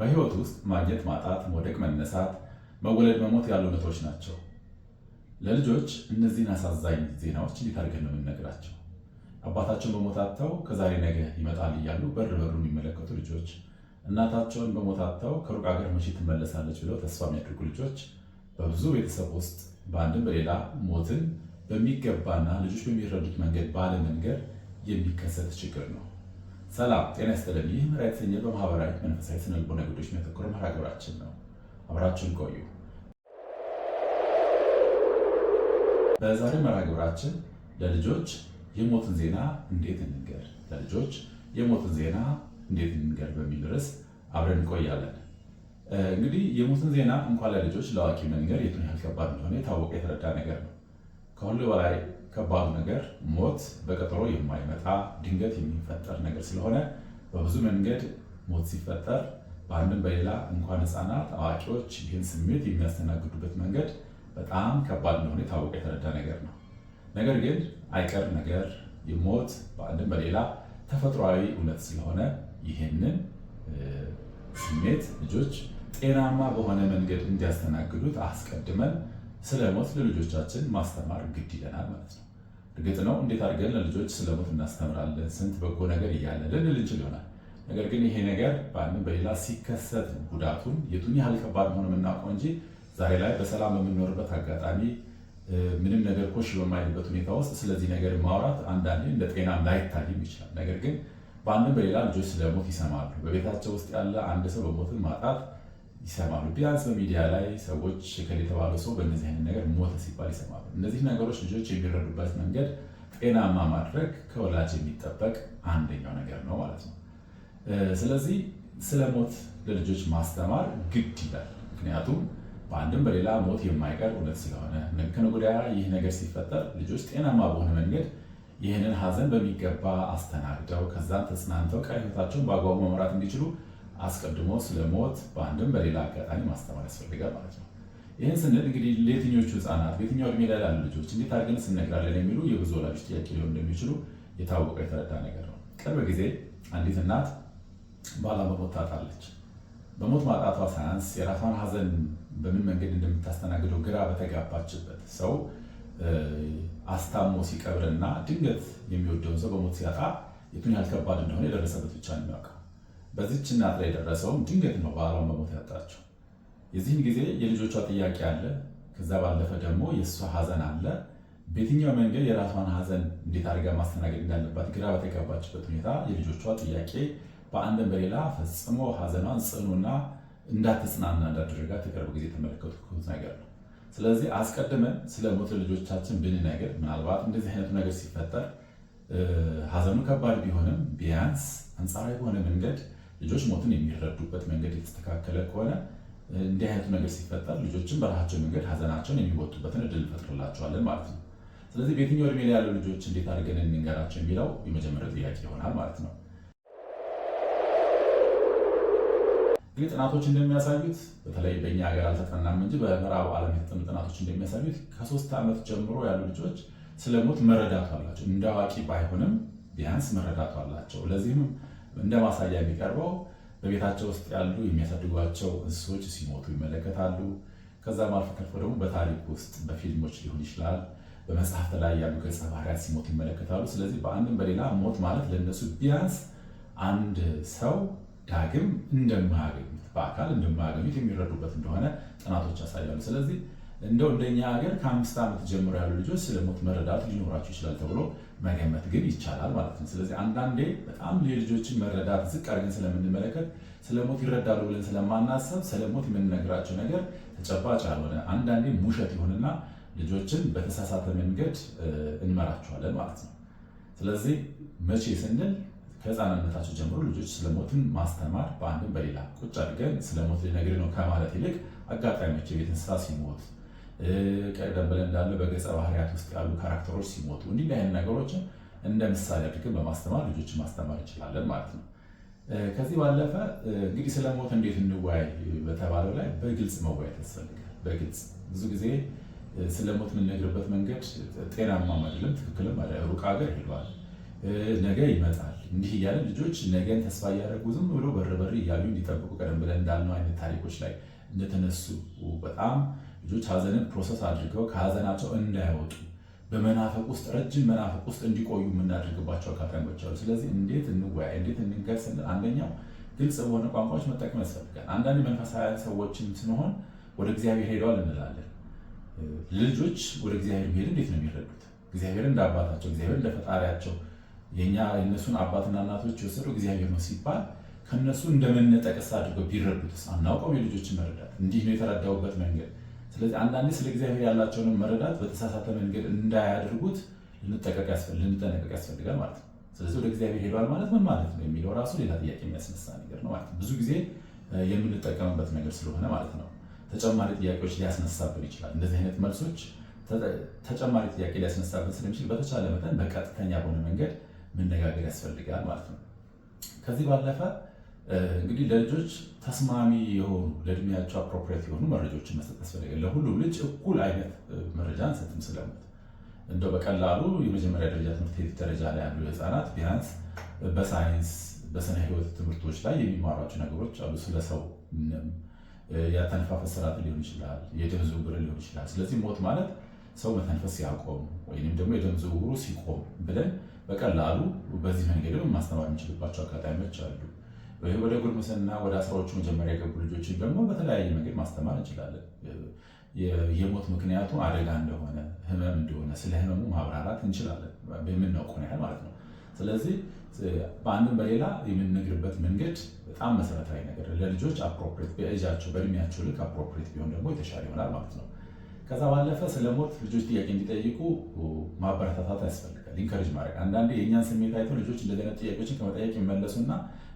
በሕይወት ውስጥ ማግኘት፣ ማጣት፣ መውደቅ፣ መነሳት፣ መወለድ፣ መሞት ያሉ እውነቶች ናቸው። ለልጆች እነዚህን አሳዛኝ ዜናዎች እንዴት አድርገን ነው የምንነግራቸው? አባታቸውን በሞት አጥተው ከዛሬ ነገ ይመጣል እያሉ በር በሩ የሚመለከቱ ልጆች፣ እናታቸውን በሞት አጥተው ከሩቅ ሀገር መቼ ትመለሳለች ብለው ተስፋ የሚያደርጉ ልጆች፣ በብዙ ቤተሰብ ውስጥ በአንድም በሌላ ሞትን በሚገባና ልጆች በሚረዱት መንገድ ባለመንገር የሚከሰት ችግር ነው። ሰላም ጤና ይስጥልን። ይህ ምራ የተሰኘ በማህበራዊ መንፈሳዊ ስነልቦና ጉዳዮች የሚያተኩር መርሃ ግብራችን ነው። አብራችሁን ቆዩ። በዛሬው መርሃ ግብራችን ለልጆች የሞትን ዜና እንዴት እንንገር፣ ለልጆች የሞትን ዜና እንዴት እንንገር በሚል ርዕስ አብረን እንቆያለን። እንግዲህ የሞትን ዜና እንኳን ለልጆች ለአዋቂ መንገር የቱን ያህል ከባድ እንደሆነ የታወቀ የተረዳ ነገር ነው። ከሁሉ በላይ ከባዱ ነገር ሞት በቀጠሮ የማይመጣ ድንገት የሚፈጠር ነገር ስለሆነ በብዙ መንገድ ሞት ሲፈጠር በአንድም በሌላ እንኳን ሕፃናት አዋቂዎች ይህን ስሜት የሚያስተናግዱበት መንገድ በጣም ከባድ እንደሆነ የታወቀ የተረዳ ነገር ነው። ነገር ግን አይቀር ነገር የሞት በአንድም በሌላ ተፈጥሯዊ እውነት ስለሆነ ይህንን ስሜት ልጆች ጤናማ በሆነ መንገድ እንዲያስተናግዱት አስቀድመን ስለ ሞት ለልጆቻችን ማስተማር ግድ ይለናል ማለት ነው። እርግጥ ነው እንዴት አድርገን ለልጆች ስለ ሞት እናስተምራለን፣ ስንት በጎ ነገር እያለ ልንል እንችል ይሆናል። ነገር ግን ይሄ ነገር በአንድም በሌላ ሲከሰት ጉዳቱን የቱን ያህል ከባድ መሆኑ የምናውቀው እንጂ ዛሬ ላይ በሰላም በምንኖርበት አጋጣሚ ምንም ነገር ኮሽ በማይልበት ሁኔታ ውስጥ ስለዚህ ነገር ማውራት አንዳንዴ እንደ ጤናም ላይታይም ይችላል። ነገር ግን በአንድም በሌላ ልጆች ስለ ሞት ይሰማሉ። በቤታቸው ውስጥ ያለ አንድ ሰው በሞትን ማጣት ይሰማሉ። ቢያንስ በሚዲያ ላይ ሰዎች እከሌ የተባለው ሰው በእነዚህ አይነት ነገር ሞተ ሲባል ይሰማሉ። እነዚህ ነገሮች ልጆች የሚረዱበት መንገድ ጤናማ ማድረግ ከወላጅ የሚጠበቅ አንደኛው ነገር ነው ማለት ነው። ስለዚህ ስለ ሞት ለልጆች ማስተማር ግድ ይላል። ምክንያቱም በአንድም በሌላ ሞት የማይቀር እውነት ስለሆነ ከነገ ወዲያ ይህ ነገር ሲፈጠር ልጆች ጤናማ በሆነ መንገድ ይህንን ሀዘን በሚገባ አስተናግደው ከዛም ተጽናንተው ቀሪ ሕይወታቸውን በአግባቡ መምራት እንዲችሉ አስቀድሞ ስለ ሞት በአንድም በሌላ አጋጣሚ ማስተማር ያስፈልጋል ማለት ነው። ይህን ስንል እንግዲህ ለየትኞቹ ሕፃናት በየትኛው እድሜ ላይ ላሉ ልጆች እንዴት አድርገን ስነግራለን የሚሉ የብዙ ወላጆች ጥያቄ ሊሆን እንደሚችሉ የታወቀ የተረዳ ነገር ነው። ቅርብ ጊዜ አንዲት እናት ባሏን በሞት ታጣለች። በሞት ማጣቷ ሳያንስ የራሷን ሀዘን በምን መንገድ እንደምታስተናግደው ግራ በተጋባችበት ሰው አስታሞ ሲቀብርና ድንገት የሚወደውን ሰው በሞት ሲያጣ የቱን ያህል ከባድ እንደሆነ የደረሰበት ብቻ ነው የሚያውቀው። በዚች እናት ላይ የደረሰውም ድንገት ነው፣ ባሏን በሞት ያጣችው። የዚህን ጊዜ የልጆቿ ጥያቄ አለ፣ ከዛ ባለፈ ደግሞ የእሷ ሀዘን አለ። በየትኛው መንገድ የራሷን ሀዘን እንዴት አድርጋ ማስተናገድ እንዳለባት ግራ በተጋባችበት ሁኔታ የልጆቿ ጥያቄ በአንድም በሌላ ፈጽሞ ሀዘኗን ጽኑና እንዳትጽናና እንዳደረጋት የቅርብ ጊዜ የተመለከትኩት ነገር ነው። ስለዚህ አስቀድመን ስለ ሞት ለልጆቻችን ብንነግር ምናልባት እንደዚህ አይነቱ ነገር ሲፈጠር ሀዘኑ ከባድ ቢሆንም ቢያንስ አንጻራዊ በሆነ መንገድ ልጆች ሞትን የሚረዱበት መንገድ የተስተካከለ ከሆነ እንዲህ አይነቱ ነገር ሲፈጠር ልጆችን በራሳቸው መንገድ ሀዘናቸውን የሚወጡበትን እድል እንፈጥርላቸዋለን ማለት ነው። ስለዚህ በየትኛው እድሜ ላይ ያሉ ልጆች እንዴት አድርገን እንንገራቸው የሚለው የመጀመሪያው ጥያቄ ይሆናል ማለት ነው። እንግዲህ ጥናቶች እንደሚያሳዩት በተለይ በእኛ ሀገር አልተጠናም እንጂ በምዕራቡ ዓለም የተጠኑ ጥናቶች እንደሚያሳዩት ከ3 ዓመት ጀምሮ ያሉ ልጆች ስለ ሞት መረዳቱ አላቸው። እንደ አዋቂ ባይሆንም ቢያንስ መረዳቱ አላቸው። ለዚህም እንደ ማሳያ የሚቀርበው በቤታቸው ውስጥ ያሉ የሚያሳድጓቸው እንስሶች ሲሞቱ ይመለከታሉ። ከዛም አልፎ ተርፎ ደግሞ በታሪክ ውስጥ በፊልሞች ሊሆን ይችላል፣ በመጽሐፍት ላይ ያሉ ገጸ ባህሪያት ሲሞቱ ይመለከታሉ። ስለዚህ በአንድም በሌላ ሞት ማለት ለእነሱ ቢያንስ አንድ ሰው ዳግም እንደማያገኙት በአካል እንደማያገኙት የሚረዱበት እንደሆነ ጥናቶች ያሳያሉ። ስለዚህ እንደው እንደኛ ሀገር ከ5 ዓመት ጀምሮ ያሉ ልጆች ስለ ሞት መረዳት ሊኖራቸው ይችላል ተብሎ መገመት ግን ይቻላል ማለት ነው። ስለዚህ አንዳንዴ በጣም የልጆችን መረዳት ዝቅ አድርገን ስለምንመለከት ስለ ሞት ይረዳሉ ብለን ስለማናስብ ስለ ሞት የምንነግራቸው ነገር ተጨባጭ ያልሆነ አንዳንዴ ውሸት ይሆንና ልጆችን በተሳሳተ መንገድ እንመራቸዋለን ማለት ነው። ስለዚህ መቼ ስንል ከህፃንነታቸው ጀምሮ ልጆች ስለሞትን ማስተማር በአንድም በሌላ ቁጭ አድርገን ስለሞት ልነግርህ ነው ከማለት ይልቅ አጋጣሚዎች የቤት እንስሳ ሲሞት ቀደም ብለን እንዳለ በገጸ ባህሪያት ውስጥ ያሉ character ኦች ሲሞቱ እንዲህ አይነት ነገሮችን እንደ ምሳሌ አድርገን በማስተማር ልጆችን ማስተማር እንችላለን ማለት ነው። ከዚህ ባለፈ እንግዲህ ስለ ሞት እንዴት እንወያይ በተባለው ላይ በግልጽ መወያየት ያስፈልጋል። በግልጽ ብዙ ጊዜ ስለ ሞት የምንነግርበት መንገድ ጤናማም አይደለም፣ ትክክልም አይደለም። ሩቅ ሀገር ሄዷል፣ ነገ ይመጣል፣ እንዲህ እያለ ልጆች ነገን ተስፋ እያደረጉ ዝም ብሎ በር በር እያሉ እንዲጠብቁ ቀደም ብለን እንዳልነው አይነት ታሪኮች ላይ እንደተነሱ በጣም ልጆች ሀዘንን process አድርገው ከሀዘናቸው እንዳይወጡ በመናፈቅ ውስጥ፣ ረጅም መናፈቅ ውስጥ እንዲቆዩ የምናደርግባቸው አጋጣሚዎች አሉ። ስለዚህ እንዴት እንወያይ፣ እንዴት እንንገር ስንል አንደኛው ግልጽ በሆነ ቋንቋዎች መጠቀም ያስፈልጋል። አንዳንድ መንፈሳውያን ሰዎችን ስንሆን ወደ እግዚአብሔር ሄደዋል እንላለን። ልጆች ወደ እግዚአብሔር መሄድ እንዴት ነው የሚረዱት? እግዚአብሔር እንደ አባታቸው፣ እግዚአብሔር እንደ ፈጣሪያቸው፣ የኛ የእነሱን አባትና እናቶች የወሰደው እግዚአብሔር ነው ሲባል ከእነሱ እንደመነጠቅስ አድርገው ቢረዱትስ? አናውቀውም። የልጆችን መረዳት እንዲህ ነው የተረዳውበት መንገድ። ስለዚህ አንዳንዴ ስለ እግዚአብሔር ያላቸውንም መረዳት በተሳሳተ መንገድ እንዳያደርጉት ልንጠነቀቅ ያስፈልጋል ማለት ነው። ስለዚህ ወደ እግዚአብሔር ሄዷል ማለት ምን ማለት ነው የሚለው ራሱ ሌላ ጥያቄ የሚያስነሳ ነገር ነው ማለት ነው። ብዙ ጊዜ የምንጠቀምበት ነገር ስለሆነ ማለት ነው። ተጨማሪ ጥያቄዎች ሊያስነሳብን ይችላል። እንደዚህ አይነት መልሶች ተጨማሪ ጥያቄ ሊያስነሳብን ስለሚችል በተቻለ መጠን በቀጥተኛ በሆነ መንገድ መነጋገር ያስፈልጋል ማለት ነው። ከዚህ ባለፈ እንግዲህ ለልጆች ተስማሚ የሆኑ፣ ለእድሜያቸው appropriate የሆኑ መረጃዎችን መስጠት ያስፈልጋል። ለሁሉም ልጅ እኩል አይነት መረጃ አንሰጥም ስለሞት። እንደው በቀላሉ የመጀመሪያ ደረጃ ትምህርት ቤት ደረጃ ላይ ያሉ ህፃናት ቢያንስ በሳይንስ፣ በስነ ህይወት ትምህርቶች ላይ የሚማሯቸው ነገሮች አሉ። ስለ ሰው ያተነፋፈስ ስርዓት ሊሆን ይችላል፣ የደም ዝውውር ሊሆን ይችላል። ስለዚህ ሞት ማለት ሰው መተንፈስ ሲያቆም ወይም ደግሞ የደም ዝውውሩ ሲቆም ብለን በቀላሉ በዚህ መንገድ ማስተማር የምንችልባቸው አጋጣሚዎች አሉ። ወደ ጉርምስና፣ ወደ 10ዎቹ መጀመሪያ የገቡ ልጆችን ደግሞ በተለያየ መንገድ ማስተማር እንችላለን። የሞት ምክንያቱ አደጋ እንደሆነ፣ ህመም እንደሆነ፣ ስለ ህመሙ ማብራራት እንችላለን በምናውቀው ያህል ማለት ነው። ስለዚህ በአንድም በሌላ የምንነግርበት መንገድ በጣም መሰረታዊ ነገር፣ ለልጆች appropriate፣ በእጃቸው በእድሜያቸው ልክ appropriate ቢሆን ደግሞ የተሻለ ይሆናል ማለት ነው። ከዛ ባለፈ ስለ ሞት ልጆች ጥያቄ እንዲጠይቁ ማበረታታት ያስፈልጋል። Encourage ማድረግ። አንዳንዴ የእኛን ስሜት አይተው ልጆች እንደዚህ አይነት ጥያቄዎችን ከመጠየቅ ይመለሱና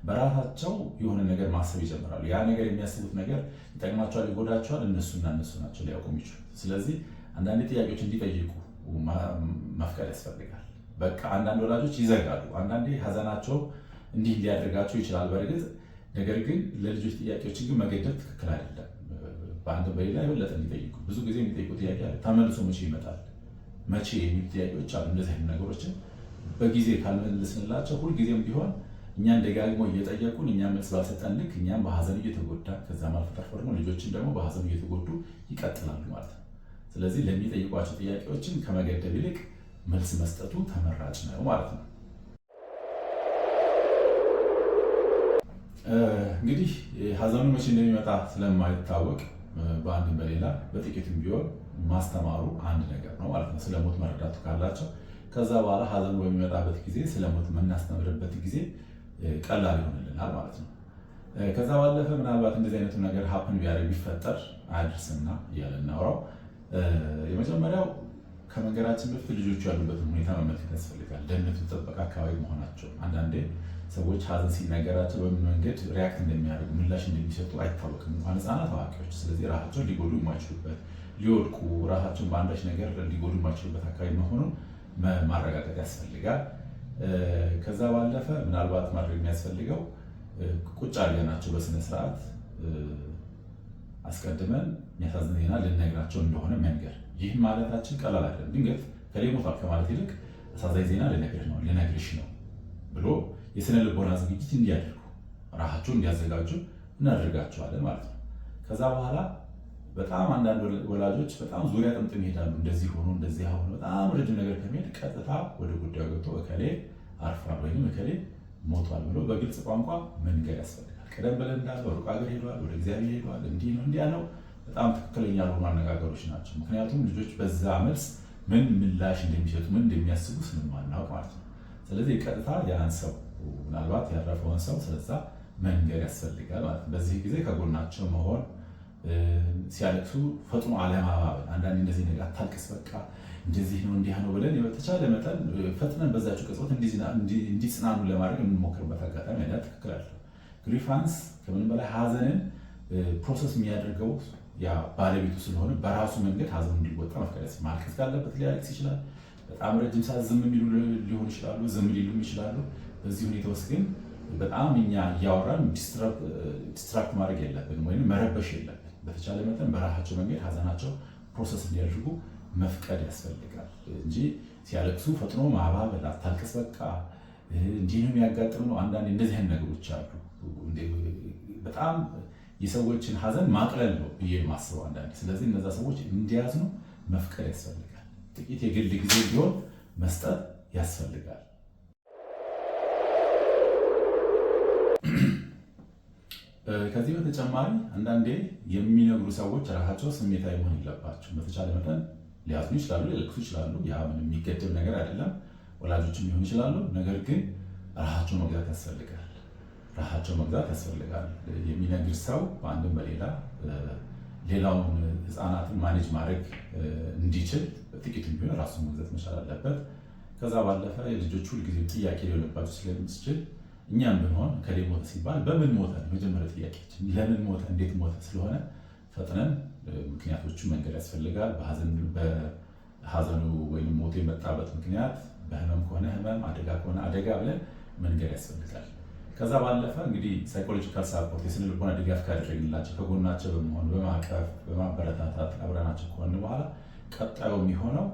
በራሳቸው የሆነ ነገር ማሰብ ይጀምራሉ። ያ ነገር፣ የሚያስቡት ነገር ይጠቅማቸዋል፣ ይጎዳቸዋል፣ እነሱና እነሱ ናቸው ሊያውቁ የሚችሉት። ስለዚህ አንዳንዴ ጥያቄዎች እንዲጠይቁ መፍቀድ ያስፈልጋል። በቃ አንዳንድ ወላጆች ይዘጋሉ። አንዳንዴ ሀዘናቸው እንዲህ ሊያደርጋቸው ይችላል በእርግጥ፣ ነገር ግን ለልጆች ጥያቄዎችን ግን መገደብ ትክክል አይደለም። በአንድ በሌላ የበለጠ እንዲጠይቁ፣ ብዙ ጊዜ የሚጠይቁ ጥያቄ አለ። ተመልሶ መቼ ይመጣል፣ መቼ የሚሉ ጥያቄዎች አሉ። እንደዚህ አይነት ነገሮችን በጊዜ ካልመለስንላቸው ሁልጊዜም ቢሆን እኛን ደጋግመው እየጠየቁን እኛም መልስ ባልሰጠን ልክ እኛም በሀዘን እየተጎዳ፣ ከዛም አልፎ ተርፎ ደግሞ ልጆችን ደግሞ በሀዘኑ እየተጎዱ ይቀጥላሉ ማለት ነው። ስለዚህ ለሚጠይቋቸው ጥያቄዎችን ከመገደብ ይልቅ መልስ መስጠቱ ተመራጭ ነው ማለት ነው። እንግዲህ ሀዘኑ መቼ እንደሚመጣ ስለማይታወቅ በአንድም በሌላ በጥቂትም ቢሆን ማስተማሩ አንድ ነገር ነው ማለት ነው። ስለ ሞት መረዳቱ ካላቸው ከዛ በኋላ ሀዘኑ በሚመጣበት ጊዜ ስለ ሞት የምናስተምርበት ጊዜ ቀላል ይሆንልናል ማለት ነው። ከዛ ባለፈ ምናልባት እንደዚህ አይነቱ ነገር happen ቢያደርግ፣ ቢፈጠር፣ አያድርስና እያለ እናውራው። የመጀመሪያው ከመንገራችን በፊት ልጆቹ ያሉበትን ሁኔታ መመልከት ያስፈልጋል። ደህንነቱ የተጠበቀ አካባቢ መሆናቸው። አንዳንዴ ሰዎች ሀዘን ሲነገራቸው በምን መንገድ react እንደሚያደርጉ፣ ምላሽ እንደሚሰጡ አይታወቅም፣ እንኳን ህፃናት አዋቂዎች። ስለዚህ ራሳቸውን ሊጎዱ የማይችሉበት፣ ሊወድቁ፣ ራሳቸውን በአንዳች ነገር ሊጎዱ የማይችሉበት አካባቢ መሆኑን ማረጋገጥ ያስፈልጋል። ከዛ ባለፈ ምናልባት ማድረግ የሚያስፈልገው ቁጭ አድርገናቸው በስነ ስርዓት አስቀድመን የሚያሳዝን ዜና ልንነግራቸው እንደሆነ መንገር። ይህ ማለታችን ቀላል አይደለም። ድንገት እከሌ ሞቷል ከማለት ይልቅ አሳዛኝ ዜና ልነግርህ ነው፣ ልነግርሽ ነው ብሎ የስነ ልቦና ዝግጅት እንዲያደርጉ፣ ራሳቸውን እንዲያዘጋጁ እናደርጋቸዋለን ማለት ነው። ከዛ በኋላ በጣም አንዳንድ ወላጆች በጣም ዙሪያ ጥምጥም ይሄዳሉ። እንደዚህ ሆኖ፣ እንደዚህ ሆኖ፣ በጣም ረጅም ነገር ከሚሄድ ቀጥታ ወደ ጉዳዩ ገብቶ እከሌ አርፏል ወይም እከሌ ሞቷል ብሎ በግልጽ ቋንቋ መንገር ያስፈልጋል። ቀደም ብለን እንዳለው ሩቅ ሀገር ሄዷል፣ ወደ እግዚአብሔር ሄዷል፣ እንዲህ ነው፣ እንዲያ ነው፣ በጣም ትክክለኛ ያልሆኑ አነጋገሮች ናቸው። ምክንያቱም ልጆች በዛ መልስ ምን ምላሽ እንደሚሰጡ፣ ምን እንደሚያስቡ ስለማናውቅ ማለት ነው። ስለዚህ ቀጥታ ያን ሰው፣ ምናልባት ያረፈውን ሰው ስለዛ መንገር ያስፈልጋል ማለት ነው። በዚህ ጊዜ ከጎናቸው መሆን፣ ሲያለቅሱ ፈጥኖ አለማባበል። አንዳንድ እንደዚህ ነገር አታልቅስ፣ በቃ እንደዚህ ነው፣ እንዲህ ነው ብለን በተቻለ መጠን ፈጥነን በዛቸው ቅጽበት እንዲጽናኑ ለማድረግ የምንሞክርበት አጋጣሚ ያለ ትክክል አለ። Grievance ከምንም በላይ ሀዘንን process የሚያደርገው ያ ባለቤቱ ስለሆነ በራሱ መንገድ ሀዘኑ እንዲወጣ መፍቀድ። ማልቀስ ካለበት ሊያለቅስ ይችላል። በጣም ረጅም ሰዓት ዝም የሚሉ ሊሆኑ ይችላሉ፣ ዝም ሊሉም ይችላሉ። በዚህ ሁኔታ ውስጥ ግን በጣም እኛ እያወራን distract ማድረግ የለብንም ወይም መረበሽ የለብን። በተቻለ መጠን በራሳቸው መንገድ ሀዘናቸው process እንዲያደርጉ መፍቀድ ያስፈልጋል እንጂ ሲያለቅሱ ፈጥኖ ማባበል፣ አታልቅስ በቃ እንዲህ ነው የሚያጋጥም ነው። አንዳንዴ እንደዚህ አይነት ነገሮች አሉ። በጣም የሰዎችን ሀዘን ማቅለል ነው ብዬ የማስበው አንዳንዴ። ስለዚህ እነዛ ሰዎች እንዲያዝኑ መፍቀድ ያስፈልጋል። ጥቂት የግል ጊዜ ቢሆን መስጠት ያስፈልጋል። ከዚህ በተጨማሪ አንዳንዴ የሚነግሩ ሰዎች ራሳቸው ስሜታዊ መሆን የለባቸው። በተቻለ መጠን ሊያዝኑ ይችላሉ፣ ሊያለቅሱ ይችላሉ። ያ ምንም የሚገድብ ነገር አይደለም። ወላጆችም ሊሆኑ ይችላሉ። ነገር ግን ራሳቸው መግዛት ያስፈልጋል። ራሳቸው መግዛት ያስፈልጋል። የሚነግር ሰው በአንድም በሌላ ሌላውን ሕፃናትን manage ማድረግ እንዲችል በጥቂቱም ቢሆን ራሱን መግዛት መቻል አለበት። ከዛ ባለፈ የልጆች ሁልጊዜም ጥያቄ ሊሆንባቸው ስለሚችል እኛም ብንሆን እከሌ ሞተ ሲባል በምን ሞተ ነው የመጀመሪያ ጥያቄያችን። ለምን ሞተ፣ እንዴት ሞተ ስለሆነ ፈጥነን ምክንያቶቹ መንገድ ያስፈልጋል። በሀዘኑ ወይም ሞቱ የመጣበት ምክንያት በህመም ከሆነ ህመም፣ አደጋ ከሆነ አደጋ ብለን መንገድ ያስፈልጋል። ከዛ ባለፈ እንግዲህ psychological support የስነ ልቦና ድጋፍ ካደረግንላቸው ከጎናቸው በመሆን በማቀፍ በማበረታታት አብረናቸው ከሆን በኋላ ቀጣዩ የሚሆነው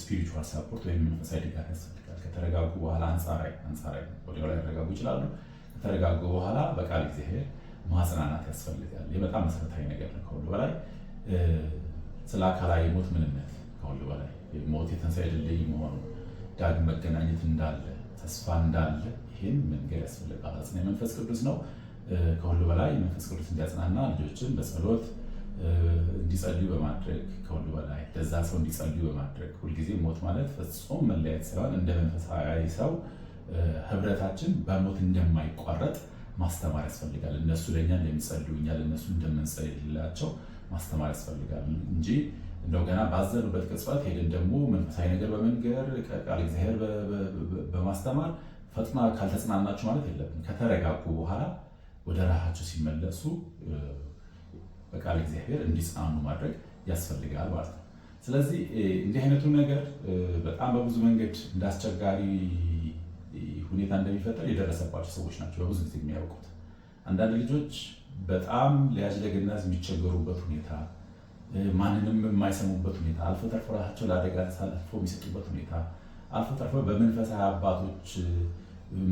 spiritual support ወይም መንፈሳዊ ድጋፍ ያስፈልጋል። ከተረጋጉ በኋላ አንጻራዊ ወዲያው ላይ ያረጋጉ ይችላሉ። ከተረጋጉ በኋላ በቃል እግዚአብሔር ማጽናናት ያስፈልጋል። ይህ በጣም መሰረታዊ ነገር ነው። ከሁሉ በላይ ስለ አካላዊ ሞት ምንነት፣ ከሁሉ በላይ ሞት የትንሣኤ ድልድይ መሆኑ፣ ዳግም መገናኘት እንዳለ፣ ተስፋ እንዳለ ይህን መንገድ ያስፈልጋል። አጽናኝ መንፈስ ቅዱስ ነው። ከሁሉ በላይ መንፈስ ቅዱስ እንዲያጽናና ልጆችን በጸሎት እንዲጸልዩ በማድረግ ከሁሉ በላይ ለዛ ሰው እንዲጸልዩ በማድረግ ሁልጊዜ ሞት ማለት ፍጹም መለያየት ሳይሆን እንደ መንፈሳዊ ሰው ህብረታችን በሞት እንደማይቋረጥ ማስተማር ያስፈልጋል። እነሱ ለእኛ እንደሚጸልዩ እኛ ለእነሱ እንደምንጸልይላቸው ማስተማር ያስፈልጋል እንጂ እንደው ገና ባዘኑበት ቅጽበት ሄደን ደግሞ መንፈሳዊ ነገር በመንገር ቃል እግዚአብሔር በማስተማር ፈጥና ካልተጽናናችሁ ማለት የለብን። ከተረጋጉ በኋላ ወደ ራሳቸው ሲመለሱ በቃል እግዚአብሔር እንዲጽናኑ ማድረግ ያስፈልጋል ማለት ነው። ስለዚህ እንዲህ አይነቱ ነገር በጣም በብዙ መንገድ እንዳስቸጋሪ ሁኔታ እንደሚፈጠር የደረሰባቸው ሰዎች ናቸው በብዙ ጊዜ የሚያውቁት። አንዳንድ ልጆች በጣም ለያዥ ለገናዝ የሚቸገሩበት ሁኔታ፣ ማንንም የማይሰሙበት ሁኔታ፣ አልፎ ተርፎ ራሳቸው ለአደጋ ተሳልፎ የሚሰጡበት ሁኔታ፣ አልፎ ተርፎ በመንፈሳዊ አባቶች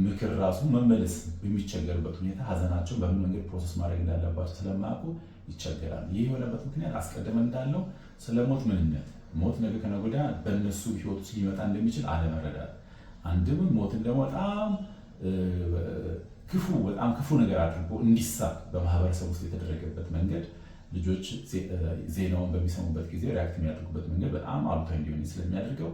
ምክር ራሱ መመለስ በሚቸገርበት ሁኔታ ሀዘናቸውን በምን መንገድ process ማድረግ እንዳለባቸው ስለማያውቁ ይቸገራል። ይህ የሆነበት ምክንያት አስቀድመን እንዳለው ስለ ሞት ምንነት፣ ሞት ነገ ከነገ ወዲያ በእነሱ ሕይወት ውስጥ ሊመጣ እንደሚችል አለመረዳት፣ አንድም ሞትን ደግሞ በጣም ክፉ በጣም ክፉ ነገር አድርጎ እንዲሳብ በማህበረሰብ ውስጥ የተደረገበት መንገድ ልጆች ዜናውን በሚሰሙበት ጊዜ react የሚያደርጉበት መንገድ በጣም አሉታዊ እንዲሆን ስለሚያደርገው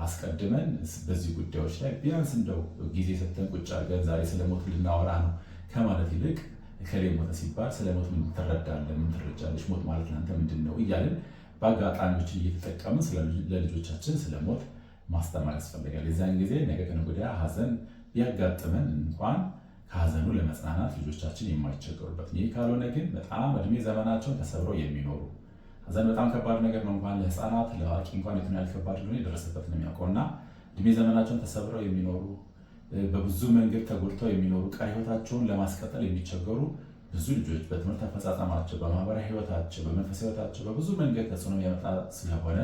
አስቀድመን በዚህ ጉዳዮች ላይ ቢያንስ እንደው ጊዜ ሰጥተን ቁጭ አድርገን ዛሬ ስለ ሞት ልናወራ ነው ከማለት ይልቅ እከሌ ሞተ ሲባል ስለ ሞት ምን ትረዳለህ? ምን ትረጃለሽ? ሞት ማለት ለአንተ ምንድን ነው? እያልን በአጋጣሚዎችን እየተጠቀምን ለልጆቻችን ስለ ሞት ማስተማር ያስፈልጋል። የዚያን ጊዜ ነገ ከነገ ወዲያ ሀዘን ቢያጋጥመን እንኳን ከሀዘኑ ለመጽናናት ልጆቻችን የማይቸገሩበት። ይህ ካልሆነ ግን በጣም እድሜ ዘመናቸውን ተሰብረው የሚኖሩ ሀዘን በጣም ከባድ ነገር ነው። እንኳን ለህፃናት ለአዋቂ እንኳን የቱን ያህል ከባድ እንደሆነ የደረሰበት ነው የሚያውቀው እና እድሜ ዘመናቸውን ተሰብረው የሚኖሩ በብዙ መንገድ ተጎድተው የሚኖሩ ቀሪ ህይወታቸውን ለማስቀጠል የሚቸገሩ ብዙ ልጆች በትምህርት አፈጻጸማቸው፣ በማህበራዊ ህይወታቸው፣ በመንፈሳዊ ህይወታቸው በብዙ መንገድ ተጽዕኖ የሚያመጣ ስለሆነ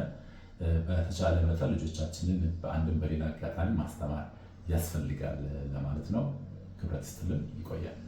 በተቻለ መጠን ልጆቻችንን በአንድም በሌላ አጋጣሚ ማስተማር ያስፈልጋል ለማለት ነው። ክብረት ይስጥልን። ይቆያል።